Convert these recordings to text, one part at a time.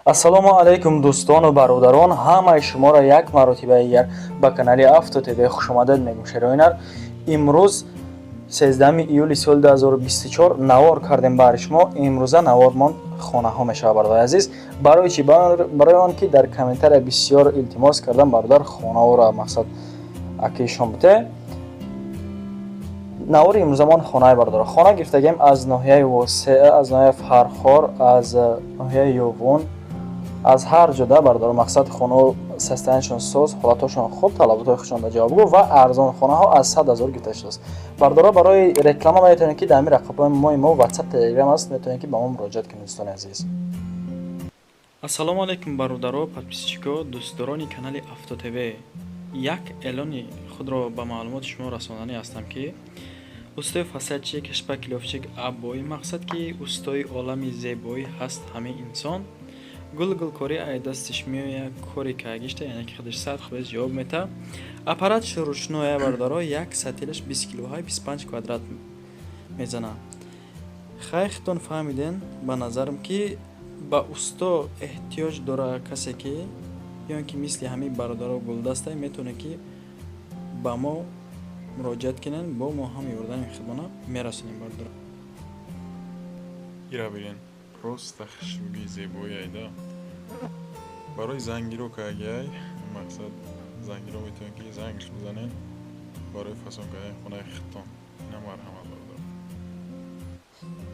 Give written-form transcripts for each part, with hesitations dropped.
Ассалому алайкум, дӯстону бародарон, ҳамаи шуморо як маротиба дигар ба канали Авто ТВ хушомадед мегӯм. Шероинар, имрӯз 13 июли соли 2024 навор кардем баҳри шумо. Имрӯза навормон хонаҳо мешавад, бародари азиз. Барои чӣ? Барои он ки дар комментария бисёр илтимос кардам, бародар, хонаҳоро мақсад акишон буте. Навори имрӯзамон хонаи, бародар, хона гирифтагем аз ноҳияи Восе, аз ноҳияи Фархор, аз ноҳияи Ёвун, аз ҳар ҷода, бародар. Мақсад, хонао состояние шон соз, ҳолатҳошон хуб, талаботҳои худшон ба ҷавобгӯ ва арзон. Хонаҳо аз 100 000 гирифта шудааст, бародаро. Барои реклама метавонед, ки дар ҳамин рақамҳои мо WhatsApp, Telegram аст, метавонед, ки ба мо муроҷиат кунед, дӯстони азиз. Ассалому алайкум, бародаро, подписчик о, дӯстдорони канали Авто ТВ. Як эълони худро ба маълумоти шумо расонданӣ ҳастам, ки устои фасадчик, шпаклёвщик, обои, мақсад, ки устои олами зебоӣ ҳаст. Ҳамин инсон гулгулкорӣ ай дастиш меояд, кори кагишта, яъне ки худаш 100% ҷавоб мета. Аппарат ручной я, бародаро, як сатилаш 20 килоҳай, 25 квадрат мезана. Хай, хитон фаҳмиден ба назарам, ки ба усто эҳтиёҷ дора касе, ки ё ин ки мисли ҳамин бародаро гулдастай, метавонед, ки ба мо муроҷиат кунед, бо мо ҳам ёрдами худмона мерасонем, бародаро. Ира бирен, просто хушрӯги, зебоӣ айда. Барои зангиро кагиай, мақсад, зангиро метавонед, ки зангш бизанед барои фасон кардани хонаи худтон. Ина, марҳамат, бародар.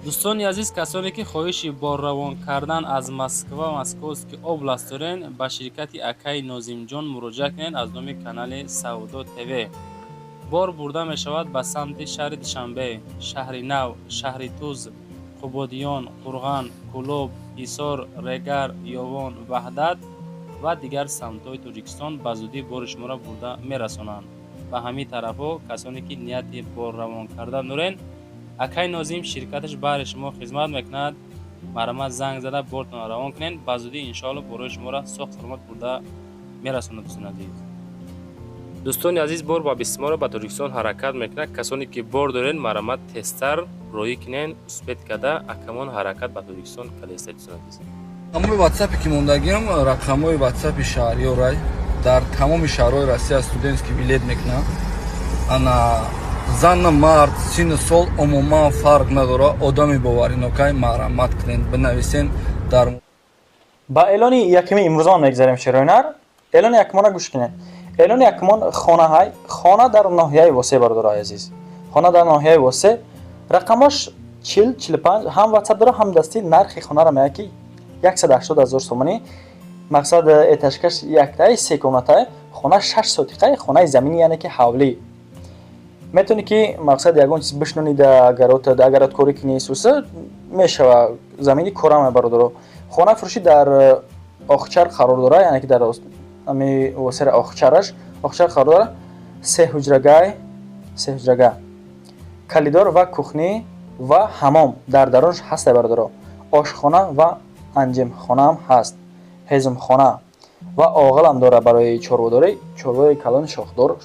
Дӯстони азиз, касоне ки хоҳиши борравон кардан аз Москва, Московский область дорен, ба ширкати акаи Нозимҷон муроҷиат кунед. Аз номи канали Савдо ТВ бор бурда мешавад ба самти шаҳри Душанбе, Шаҳри Нав, шаҳри Туз, Қубодиён, Қурған, Кӯлоб, Ҳисор, Регар, Ёвон, Ваҳдат ва дигар самтҳои Тоҷикистон. Ба зудӣ бори шуморо бурда мерасонанд ба ҳамин тарафҳо. Касоне ки нияти борравон кардан дорен, акай Нозим ширкаташ баҳри шумо хизмат мекунад. Марҳамат, занг зада бортонро равон кунед. Ба зудӣ, иншоалло, борои шуморо соғ саломат бурда мерасонад. Дӯстони азиз, дӯстони азиз, бор ба бисморо ба Тоҷикистон ҳаракат мекунад. Касоне ки бор дорен, марҳамат, тезтар роҳӣ кунен. Успеть карда акамон ҳаракат ба Тоҷикистон калеста, дӯстони азиз. Рақамҳои ватсапе ки мондагиам, рақамҳои ватсапи шаҳриёрай. Дар тамоми шаҳрҳои Россия студентский билет мекунам. Ана, зану мард, сину сол умуман фарқ надорад. Одами боваринокай, марҳамат кунед, бинависен дар Ба эълони якими имрӯзамон мегзарем, шероинар. Эълони якумона гӯш кунед. Эълони якумон хонаҳай, хона дар ноҳияи Восе, бародарои азиз, хона дар ноҳияи Восе. Рақамош 40 45, ҳам ватсап дора, ҳам дастӣ. Нархи хонаро меяд, ки 180 000 сомонӣ. Мақсад, этажка ш яктай, се комната й хона, 6 сотиқаи хонаи заминӣ, яъне ки ҳавлӣ. Метавонӣ, ки мақсад, ягон чиз бишнони, агарот корӣ кунӣ, суса мешава, замини корама, бародаро. Хона фурӯшӣ дар Охчар қарор дора, яъне ки дар ами Восера, Охчараш, Охчар қарор дора. Се ҳуҷрагай, се ҳуҷрага, коридор ва кухня ва ҳамом дар дарунаш ҳастай, бародаро. Ошхона ва анҷемхонаам ҳаст, ҳезумхона ва оғилам дора барои чорводорӣ, чорвои калони шохдор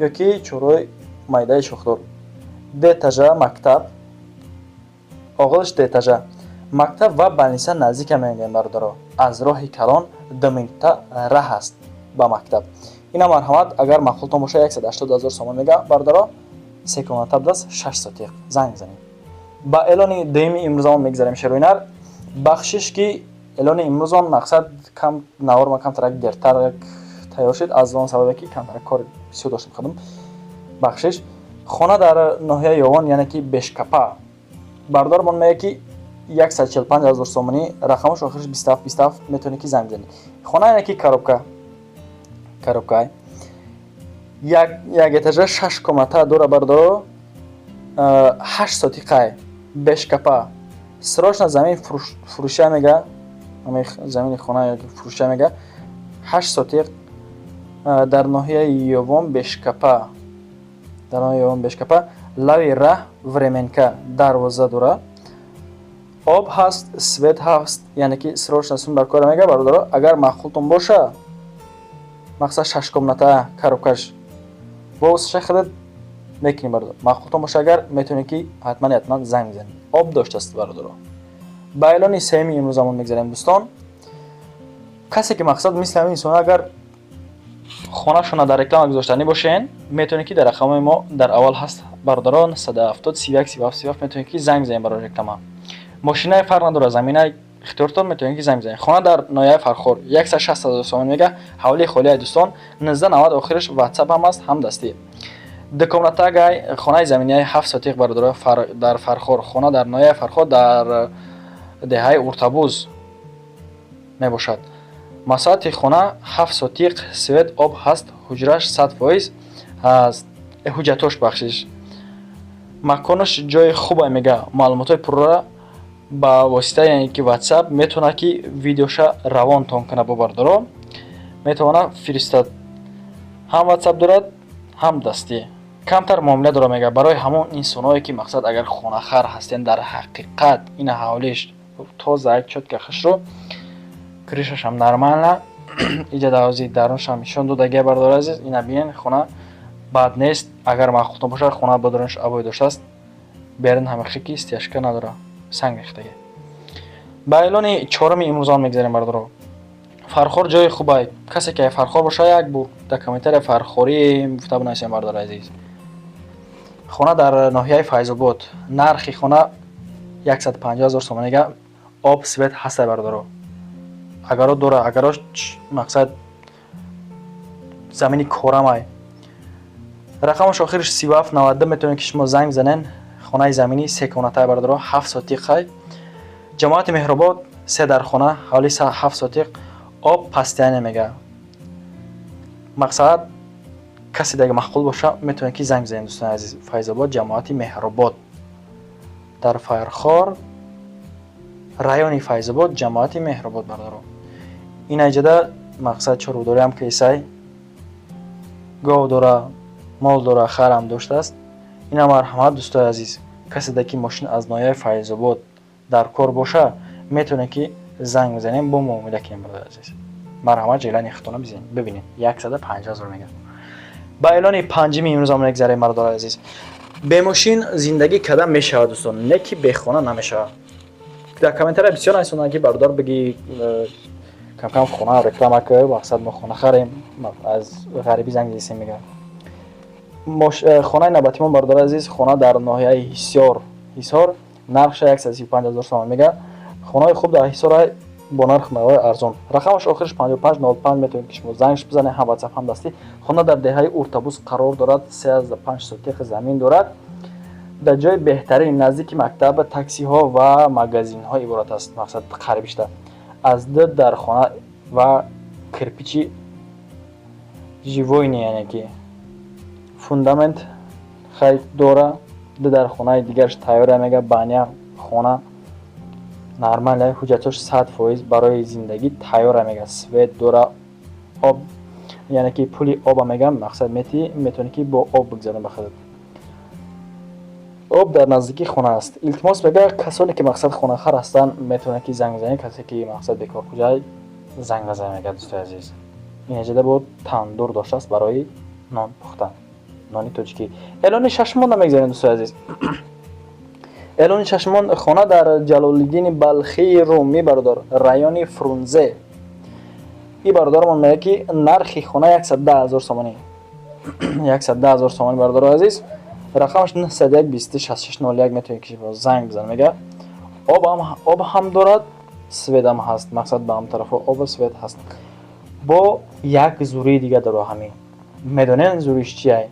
ёки чорвои майдаи шохдор. Ду этажа, мактаб, оғилаш ду этажа, мактаб ва больница наздика мегӯем, бародаро. Аз роҳи калон 2 минута раҳ аст ба мактаб. Ина, марҳамат, агар маъқултон боша, 180 000 сомон мега, бародаро, се комната будааст, 6 сотиқ. Занг занед. Ба эълони дуюми имрӯзамон мегзарем, шероинар. Бахшиш, ки эълони имрӯзон, мақсад, кам наворма камтарак дертар тайёр шуд, аз он сабабе ки камтарак кори бисёр доштем худам, бахшиш. Хона дар ноҳияи Ёвон, яъне ки Бешкапа. Бардормон меяд, ки 145 000 сомонӣ. Рақамаш охирш 27 27, метавонед, ки занг бизанед. Хона, яъне ки коробка, коробка, як этажа, шаш комната дора, бардоро, 8 сотиқай, Бешкапа. Срочно замин фурӯша мега, замини хона фурӯша мега, 8 сотиқ, дар ноҳияи Ёвон, Бешкапа, дар ноҳияи Ёвон, Бешкапа, лави раҳ, временка, дарвоза дора, об ҳаст, свет ҳаст, яъне ки срочно сум дар кора мега, бародаро. Агар маъқултон боша, мақсад, шаш комната, коробка ш бо хеле мекунем, бародаро. Маъқултон боша агар, метавонед, ки ҳатман ҳатман занг бизанед. Об доштааст, бародаро. Ба эълони сеюми имрӯзамон мегзарем, дӯстон. Касе ки, мақсад, мисли ҳамин инсон, агар хонашона дар реклама гузоштанӣ бошен, метавонед, ки дар рақамҳои мо дар аввал ҳаст, бародарон, 170 31 37 37, метавонед, ки занг бизанед барои реклама. Мошинаи фарқ надорад, заминаи ихтиёртон, метавонед, ки занг бизанед. Хона дар ноҳияи Фархор, 160 ҳазор сомон мега, ҳавлии холияи, дӯстон, 1990 охираш, ватсап ҳам аст, ҳам дастӣ. Дукомнатагай, хонаи заминияи 7 сотиқ, бародаро, дар Фархор. Хона дар ноҳияи Фархор, дар деҳаи Уртабуз мебошад. Масоҳати хона 7 сотиқ, свет, об ҳаст, ҳуҷраш 100% ҳаст, ҳуҷҷатош, бахшиш, маконаш ҷои хубе мега. Маълумотҳои пурра ба воситаи, яъне ки, ватсап метавонад, ки видеоша равонтон кунад, бо бародаро метавонад фиристад. Ҳам ватсап дорад, ҳам дастӣ. Камтар муомила дорад, мега, барои ҳамон инсонҳое ки, мақсад, агар хонахар ҳастен. Дар ҳақиқат ина ҳавлиш тоза, чётко, хушрӯ, крышашам нормально. Иҷа дарози даруншам нишон додагия, бародари азиз, ина бинен. Хона бад нест, агар маъқултон бошад. Хона ба дарунаш обои доштааст, берун ҳамихе ки стяжка надора, санг рехтагӣ. Ба эълони чоруми имрӯзон мегзарем, бародаро. Фархор ҷои хубай. Касе ки Фархор боша, як бур дар комментария «Фархорӣ» гуфта бинависем, бародари азиз. Хона дар ноҳияи Файзобод, нархи хона 150 ҳазор сомонига, об, свет ҳастай, бародаро. Агаро дора, агаро, мақсад, замини корамай. Рақамаш охириш 3792, метавонед, ки шумо занг бизанен. Хонаи заминӣ, се комнатай, бародаро, 7 сотиқай, ҷамоати Меҳробод, се дархона, ҳавли 7 сотиқ, об постоянно мега. Мақсад, касе дега маъқул боша, метавонед, ки занг бизанед, дӯстони азиз. Файзобод, ҷамоати Меҳробод, дар Фархор, райони Файзобод, ҷамоати Меҳробод, бародаро. Ин айҷада, мақсад, чорводориам кесай, гов дора, мол дора, харам доштааст. Ина марҳамат, дӯстои азиз, касе да ки мошин аз ноҳияи Файзобод дар кор боша, метавонед, ки занг бизанем, бо муомила кунем. Бародари азиз, марҳамат, желание худтона бибинед. 150 ҳазор мега. Ба эълони панҷими имрӯзамон мегзарем, бародари азиз. Бемошин зиндагӣ карда мешавад, дӯстон, не ки бехона намешавад. Дар комментария бисёр нависонанд, ки бародар, биги, камкам хона реклама ки, мақсад, мо хона харем, аз ғарибӣ занг зисем, мега. Хонаи навбатимон, бародари азиз, хона дар ноҳияи Ҳисор, Ҳисор, нархша 135 ҳазор сомон мега. Хонаҳои хуб дар Ҳисор бо нарх мавои арзон. Рақамаш охириш 5505, метавонед, ки шумо зангш бизанед, ҳам ватсап, ҳам дастӣ. Хона дар деҳаи Уртабуз қарор дорад, 3,5 сотиқ замин дорад, дар ҷои беҳтарин, наздики мактаб, таксиҳо ва магазинҳо иборат аст. Мақсад, қарибишта аз ду дархона ва кирпичи живойный, яъне ки фундамент хай дора, ду дархонаи дигараш тайёра мега, баня. Хона нормально, ҳуҷҷатош 100% барои зиндагӣ тайёра мега, свет дора, об, яъне ки пули оба мегам, мақсад, мети метавонӣ, ки бо об бигзарон ба худат. Об дар наздикии хона аст. Илтимос, мега, касоне ки, мақсад, хонахар ҳастанд, метавонанд, ки занг бизанед. Касе ки, мақсад, бекор куҷай, занг назанед, мега. Дӯстои азиз, ин бо тандур доштааст барои нон пухтан, нони тоҷикӣ. Эълони шашумон намегзарем, дӯстои азиз. Эълони шашумон: хона дар Ҷалолиддини Балхии Румӣ, бародар, райони Фрунзе. И бародарамон мегӯяд, ки нархи хона 110 ҳазор сомонӣ, 110 ҳазор сомонӣ, бародарои азиз. Рақамаш 901 20 66 01, метавонед, ки занг бизанед. Мега, об ҳам дорад, светам ҳаст. Мақсад, ба ҳам тарафо обу свет ҳаст. Бо як зурии дига дора. Ҳамин медонен зуриш чия?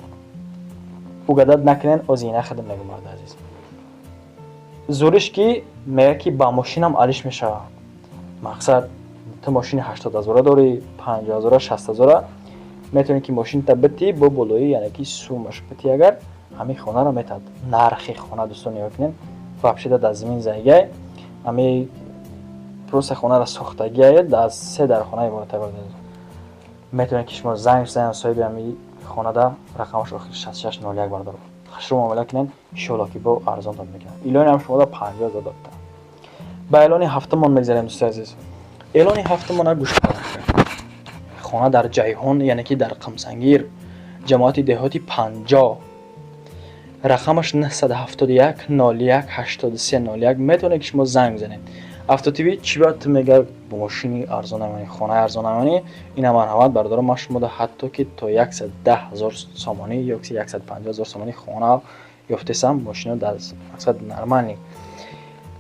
Угадать накунен, озина хидм мегӯм, марди азиз. Зуриш ки мега, ки ба мошинам алиш мешавад. Мақсад, ту мошини 80 ҳазора дорӣ, 50 ҳазора, 60 ҳазора, метавонӣ, ки мошинта битӣ, бо болои, яъне ки, сумаш битӣ, агар ҳамин хонаро метавад. Нархи хона, дӯстон, нигоҳ кунем, вообще дар замин зайгай, ҳами просто хонаро сохтагиае, аз се дархона иборат. Метавонед, ки шумо занг бизанед соҳиби ҳами хонада, рақамаш охир 6601. Бародар, хушрӯ муомила кунед, иншоалло, ки бо арзон дод мекунад. Илони ҳам шумода 50 ҳазор додта. Ба эълони ҳафтумон мегзарем, дӯстои азиз. Эълони ҳафтумона гӯш карда. Хона дар Ҷайҳон, яъне ки дар Қамсангир, ҷамоати деҳоти Панҷо, рақамаш 971 01 83 01, метавонед, ки шумо занг бизанед. Автотиви чӣ ба ту мега, мошини арзон намемонӣ, хонаи арзон намемонӣ? Ина, марҳамат, бародаро, ман шумода ҳатто ки то 110 000 сомонӣ ё 150 000 сомонӣ хона ёфтесам, мошино дар мақсад нормальный.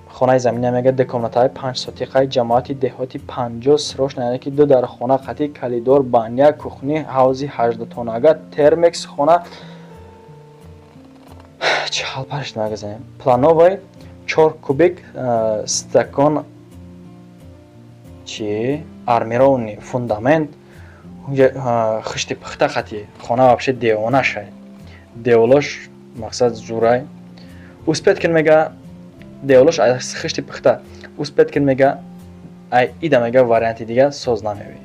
Хонаи замина мега, ду комнатаи, 5 сотиқаи, ҷамоати деҳоти 50, срочно, яъне ки ду дар хона қатӣ коридор, баня, кухни, ҳавзи ҳаждатонага, термекс. Хона чӣ ҳалпараш магазин плановый, чор кубик, стакон чи, армированный фундамент, хишти пухта қатӣ. Хона вообще девона шай, деволош мақсад зурай. Успеть кин, мега, деволош аз хишти пухта. Успеть кин, мега, ай ида, мега, варианти дига соз намебинӣ.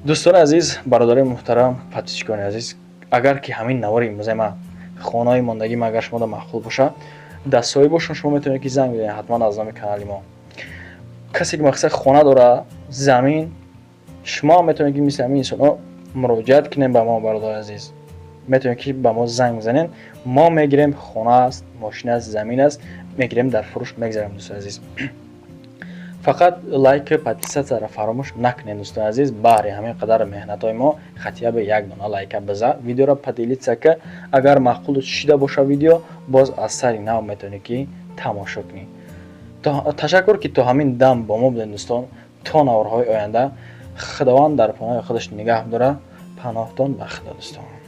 Дӯстони азиз, бародарои муҳтарам, подписчикони азиз, агар ки ҳамин навори имрӯзаи ман, хонаҳои мондагии ман, агар шумода маъқул боша, дастсоҳиб бошон, шумо метавонед ки занг бизанед ҳатман аз номи канали мо. Касе ки мақсад хона дора, замин, шумо ҳам метавонед ки мисли ҳамин инсонҳо муроҷиат кунем ба мо. Бародари азиз, метавонед ки ба мо занг бизанед, мо мегирем. Хона аст, мошин аст, замин аст, мегирем, дар фурӯш мегзарем. Дӯстони азиз, фақат лайк, подписатсияро фаромӯш накунед. Дӯстони азиз, баҳри ҳамин қадар меҳнатҳои мо хотя бы як дона лайка биза, видеоро поделиться ка. Агар маъқул шида боша видео, боз аз сари нав метавонед ки тамошо кунӣ. Ташаккур, ки то ҳамин дам бо мо будед. Дӯстон, то наворҳои оянда Худованд дар паноҳи худаш нигаҳ дора. Паноҳтон ба Худо, дӯстон.